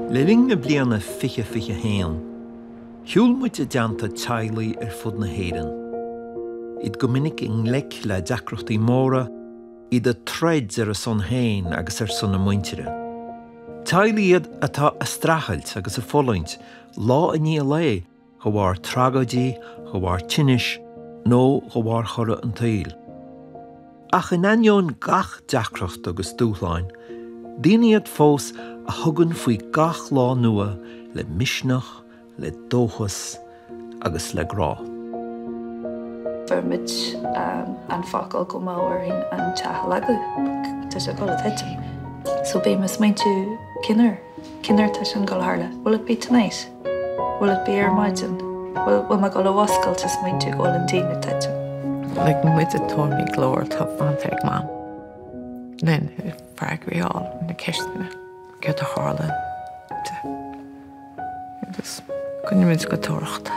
Le linn na bliana 2021, shiúil muid i dteannta teaghlaigh ar fud na hÉireann. Iad go minic i ngleic le deacrachtaí móra, iad ag troid ar a son féin agus ar son a muintire. Teaghlaigh iad atá ag streachailt agus ag fulaingt lá i ndiaidh lae de bharr tragóidí, de bharr tinnis nó de bharr chora an tsaoil. Ach in ainneoin gach deacracht agus dúshláin, daoine iad fós a thugann faoi gach lá nua le misneach, le dóchas agus le grá. Fuair muid an focal go mbeadh orainn an teach a leagadh. Tá sé ag dul a titim. So bím ag smaointiú cén uair? Cén uair tá sin ag dul a tharla? Will it be tonight? Will it be ar maidin? Bhfuil bhfuil mé ag dul a mhuscailt is smaointiú go bhfuil an díon ag titim? Like muid ag tabhairt glór atá fanta ag Mam linn freagraí a fháil ar na ceisteanna céard a tharla di agus coinnímid go dúthracht.